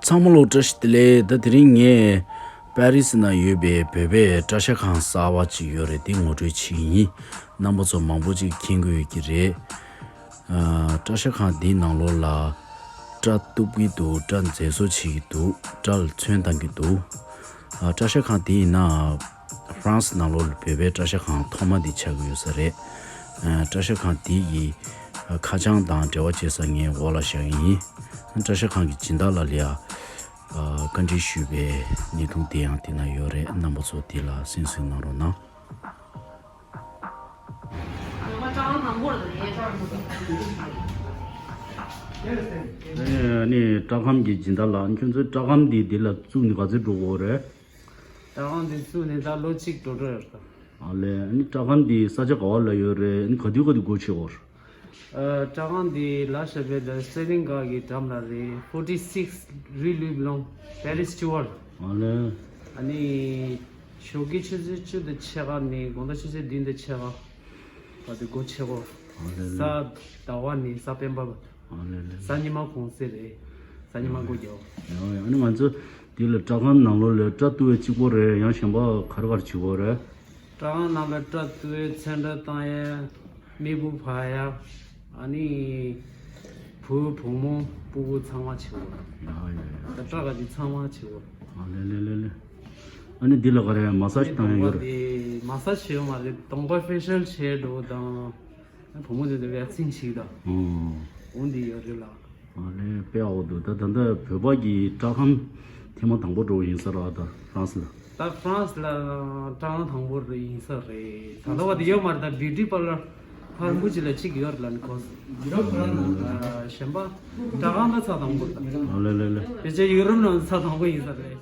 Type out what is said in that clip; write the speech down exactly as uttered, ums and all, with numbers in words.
ཚང་མ་ལ་བཀྲ་ཤིས་བདེ་ལེགས། ད་དེ་རིང་ངས་པེ་རི་སི་ན་ཡོད་པའི་བོད་པའི་སྐྲ་བཞར་ཁང་གསར་པ་ཅིག་ཡོད་རེད། དེ་ངོ་སྤྲོད་བྱེད་ཀྱི་ཡིན། རྣམ་པ་ཚོ་མང་པོ་ཅིག་མཁྱེན་གྱི་ཡོད་ཀྱི་རེད། ཨ། སྐྲ་བཞར་ཁང་འདིའི་ནང་ལོགས་ལ་སྐྲ་གཏུབ་ཀྱི་འདུག་སྐྲ་མཛེས་བཟོ་བྱེད་ཀྱི་འདུག་སྐྲ་ལ་ཚོན་བཏང་གི་འདུག་ཨ། སྐྲ་བཞར་ཁང་འདི་ཡིན་ན་ཧྥ་རན་སི་ནང་ལོགས་ལ་བོད་པའི་སྐྲ་བཞར་ཁང་ཐོག་མ་འདི་ཆགས་ཀྱི་ཡོད་ས་རེད། ཨ། སྐྲ་བཞར་ཁང་འདི་ཡི་ཁ་བྱང་དང་འབྲེལ་བ་བྱེད་ས་ངས་འོག་ལ་བཞག་གི་ཡིན། སྐྲ་བཞར་ཁང་གི་སྦྱིན་བདག་ལགས་ལ་ཡ། ཨ། བཀའ་འདྲི་ཞུས་པའི་བརྙན་ཐུང་དེ་ཡང་དེ་ན་ཡོད་རེད། རྣམ་པ་ཚོ་དེ་ལ་གསན་གཟིགས་གནང་རོགས་གནང་། ཨ་ནི་སྐྲ་ཁང་གི་སྦྱིན་བདག་ལགས། ཁྱོད་ཚོའི་སྐྲ་ཁང་འདི་འདི་ལ་བཙུགས་ནས་ག་ཚོད་འགྲོ་གི་ཡོད་རེད། སྐྲ་ཁང་འདི་བཙུགས་ནས་ད་ལོ་གཅིག་འགྲོ་འགྲོ་ཡོད་ད། ཨ་ལས། ཨ་ནི་སྐྲ་ཁང་འདི་ས་ཆ་ག་བ་ལ་ཡོད་རེད། ཨ་ནི་ག་དུས་ག་དུས་སྒོ་ཕྱེ་གི་ཡོད་རེད། ཨ། སྐྲ་ཁང་འདི་ལ་ཤ་བེ་ལ་སེ་ལིང་ག་གི་འགྲམ་ལ་རེད། forty six rue Louis Blanc, Paris བཅུ་པ། ཨ་ལས། ཨ་ནི་ཞོགས་ཀའི་ཆུ་ཚོད་བཅུ་དང་ཕྱེད་ཀ་ནས་དགོང་དག་ཆུ་ཚོད་བདུན་དང་ཕྱེད་ཀ་བར་དུ་སྒོ་ཕྱེ་གི་ཡོད། ཨ་ལས། གཟའ་ཟླ་བ་ནས་གཟའ་སྤེན་པ་བར་དུ། ཨ་ལས་ལས། གཟའ་ཉི་མ་གུང་སེང་རེད། གཟའ་ཉི་མ་སྒོ་རྒྱག་གི་ཡོད། ཡ་ཡ། ཨ་ནི་ང་ཚོ་འདི་ལ་སྐྲ་ཁང་ནང་ལོགས་ལ་སྐྲ་གཏུབ་པ་གཅིག་པོ་རེད། ཡང་གཞན་པ་ག་རེ་ག་རེ་བྱེད་ཀྱི་ཡོད་རེད། སྐྲ་ཁང་ནང་ལ་སྐྲ་གཏུབ་ཡས། ཚོན་ཁྲ་བཏང་ཡས། མེ་འབར་འབར་ཡས། ཨ་ནི་བུ་བུ་མོ་སྤུ་གུ་ཚང་མ་བྱེད་ཀྱི་ཡོད། ཡ་ཡ་ཡ། ད་སྐྲ་ག་དེ་ཚང་མ་བྱེད་ཀྱི་ཡོད། ཨ་ལས་ལས་ལས་ལས། ཨ་ནི་འདི་ལ་ག་རེ་མ་སཱ་ཇི་བཏང་ཡས་ཡོད་རེད། དེ་མ་སཱ་ཇི་བྱེད་ཡོད་མ་རེད། གདོང་པ་ཕེ་ཤལ་བྱེད་འགྲོ་དང་། བུ་མོ་དེ་ཚོ་ཝེག་སིན་བྱེད་དང་། ཨོ། འོ་འདི་ཡོད་རེད་ལགས། ཨ་ལས། དཔེ་ཡག་པོ་འདུག་ད་ད་ལྟ་བོད་པ་གི་སྐྲ་ཁང་ཐེངས་མ་དང་པོ་འགྲོ་ཡིན་ས་རེད་ད་ཧྥ་རན་སི་ལ། ད་ཧྥ་རན་སི་ལ་སྐྲ་ཁང་དང་པོ་རེད་ཡིན་ས་རེད། ད་ལྟ་བར་དུ་ཡོད་མ་རེད། ད་བིའུ་ཊི་པར་ལར་ཕར་མུ་ཅི་ལ་གཅིག་ཡོད་རེད་ལ་ནི་ཁོ། ཨ། གཞན་པ་སྐྲ་ཁང་ད་ཚ་དང་པོ་རེད་ད། ཨ་ལས་ལས་ལས། དེ་ཚོ་ཡུ་རོབ་ནང་ཚ་དང་པོ་ཡིན་ས་རེད།